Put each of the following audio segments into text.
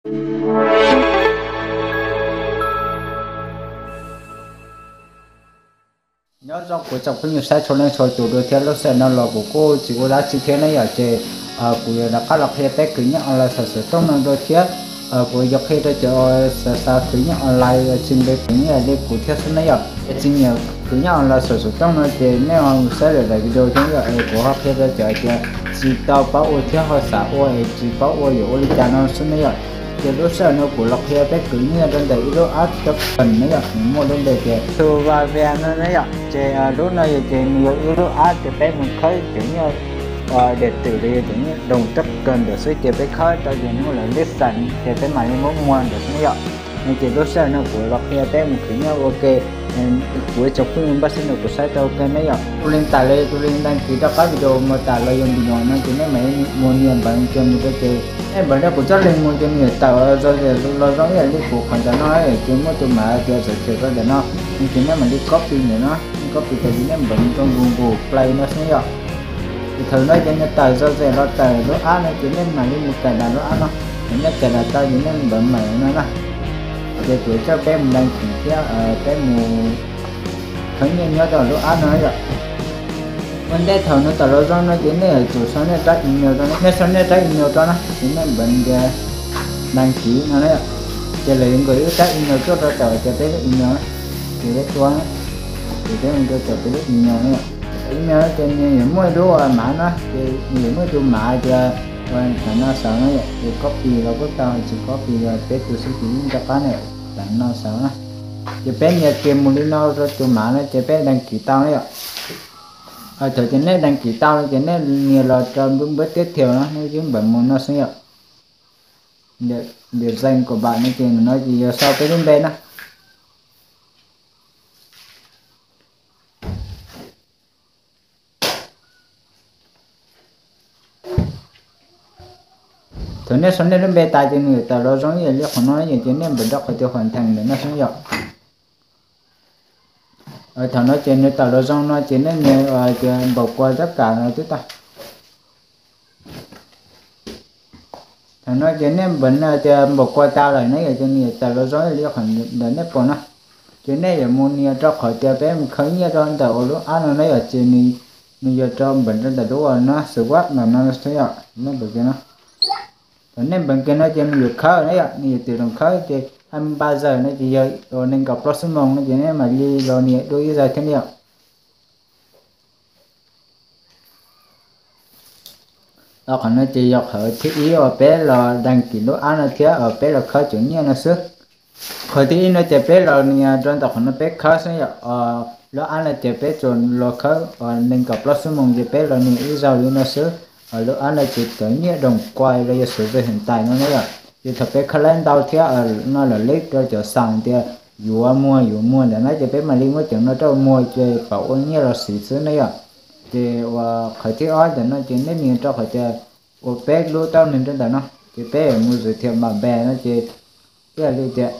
Nyob zoo kuv tsoom phooj ywg saib txhua leej txhua tus dua thiab, lub sij hawm no los kuv kuj tsis ua dab tsi thiab ne yom, ces kuv yuav rov qab los qhia peb khwv nyiaj online xov xwm tooj no dua thiab. Kuv yuav qhia rau cov xav xav khwv nyiaj online tsis npe khwv nyiaj li kuv thiab xwb ne yom. Es tsis nyiam khwv nyiaj online xov xwm tooj no ces nej ho saib lwm daim video thiab yom, es kuv ho qhia rau cov tias tsis tau paub ua thiab ho xav ua es tsis paub ua yuav ua li cas no xwb ne yom. Ces lub sij hawm no kuv los qhia peb khwv nyiaj rau ntawm ib lub app token ne yom, nws muaj lub npe tias Survivor no ne yom. Ces lub no yog ces nws yog ib lub app tias peb mus khawb cov nyiaj điện tử los yog cov nyiaj đồng token ntawd xwb, ces peb khawb tau ces muaj lawv list xas ces peb mam li muab muag ntawd xwb ne yom. No ces lub sij hawm no kuv los qhia peb mus khwv nyiaj ua ke. Kuv ib tsoom phooj ywg npaj siab ntawm kuv saib tau ua ke ne yom. Tus link tải los yog tus link đăng ký rau qab video mus tải los yog npis nyoos no ces nej mam li mus nias npawm kiag mus rau ces nej npawm rau kuv txoj link mus ces nws yuav tawm los zoo ib yam li kuv qhov ntawm no, ces muaj tus mav tias giới thiệu rau ntawm no, no ces nej mam li copy ntawm no, nej copy tas ces nej npawm mus rau Google Play no xwb yom. Ces thaum no ces nws tawm zoo ib yam los tawm lub app no ces nej mam li mus cài đặt lub app no. Thaum nej cài đặt tau ces nej npawm mở no na. Ces kuv coj peb mus đăng ký thiab peb mus khwv nyiaj nyob rau lub app no yom. Ua ntej thaum nws tawm los zoo no ces nej yuav tsum sau nej rab email rau, nej sau nej rab email rau na, ces nej npawm tias đăng ký no na yom. Ces lawv yuav nkaum ib rab email tuaj rau tom tias peb lub email na, ces peb tua na, ces peb mus rau tom peb lub email na yom. Email ces nws yuav muaj ib lub mav na, ces nws yuav muaj ib tus mav tias ua tam no xaus na yom, ces copy los kuj tau, tsis copy los peb tus xwb ces yeej rov qab na, tam no xaus na. Ces peb nias kiag mus li no rau tus mav no ces peb đăng ký tau na yom. Thaum ces nej đăng ký tau no ces nej nias los rau npawb npawb tiếp theo no, nej yeej npawm mus no xwb yom. Ntiam zeej kaum npam no ces no ces yuav sau peb lub npe na. Thaum nej sau nej lub npe tas ces nws yuav tawm los zoo ib yam li qhov no, ces nej npawm rau qhov tias hoàn thành ntawm no xwb yom. Thaum no ces nws tawm los zoo no ces nej nias tias npaum kua tab kam no twb tau. Thaum no ces nej npawm tias npaum kua tas lawm na yom, ces nws yuav tawm los zoo ib yam li qhov ntawm nej pom no. Ces nej yuav mus nias rau qhov tias peb mus khawb nyiaj rau ntawm ua lub app no na yom, ces nws yuav rau npawm rau ntawm lub ua no xwb, ua ntawm no xwb yom, nej npawm kiag no. Thaum nej npawm kiag no ces nws yuav khawb na yom, nws yuav tiv los khawb ces hai mươi ba giờ no ces yog ua nees nkaum plaub xuab moos no ces nej mam li los nias dua ib zaug thiab na yom. Qhov no ces yog qhov thib ib uas peb los đăng ký lub app no thiab peb los khawb cov nyiaj no xwb. Qhov thib ib no ces peb los nias rau ntawm qhov no peb khawb xwb yom. Lub app no ces peb tsuas los khawb nees nkaum plaub xuab moos ces peb los nias ib zaug li no xwb. Lub app no ces cov nyiaj đồng coin los yog sử dụng hiện tại no na yom. Ces thaum peb khawb lab ntau thiab no lawm leb rau cov xav tias yuav muag yuav muag ntawm no ces peb mam li muab cov no rau muag ces pab ua nyiaj los siv xwb na yom. Ces uas qhov thib ob ntawm no ces nej nias rau qhov tias uas peb lub tau neeg rau ntawm no ces peb mus giới thiệu bạn bè no ces ib yam li tias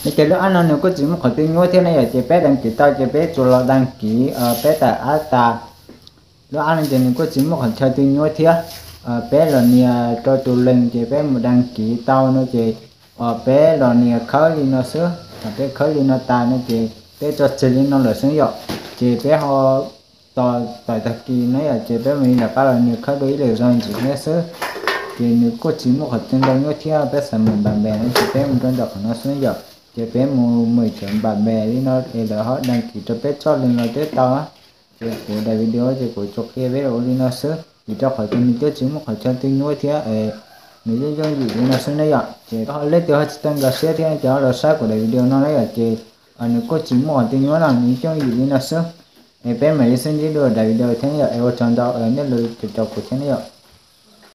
no ces lub app no nws kuj tsis muaj qhov twg nyuaj thiab na yom, ces peb đăng ký tau ces peb tsuas los đăng ký peb tải app tas. Lub app no ces nws kuj tsis muaj qhov chaw twg nyuaj thiab. Peb los nias rau tus link ces peb mus đăng ký tau no ces peb los nias khawb li no xwb. Peb khawb li no tas no ces peb tso tseg li no lawm xwb yom. Ces peb ho tos tawm tag kis na yom, ces peb mam li rov qab los nias khawb dua ib lwm zaug ntxiv thiab xwb. Ces nws kuj tsis muaj qhov twg ntau nyuaj thiab, peb xav mus bạn bè no ces peb mus rau ntawm qhov no xwb yom. Ces peb mus mus cov bạn bè li no es lawv ho đăng ký rau peb txoj link los twb tau. Ces kuv daim video ces kuv tsuas qhia peb ua li no xwb, vim rau qhov tias nws twb tsis muaj qhov chaw twg nyuaj thiab, nws yooj yooj yim li no xwb na yom. Ces leej twg ho tsis tau nkag siab thiab ces ho los saib kuv daim video no na yom, ces nws kuj tsis muaj qhov twg nyuaj no, nws yooj yim li no xwb. Es peb mam li sib ntsib dua daim video thiab yom, es ua tsaug ntau nej lus caum kuv thiab na yom.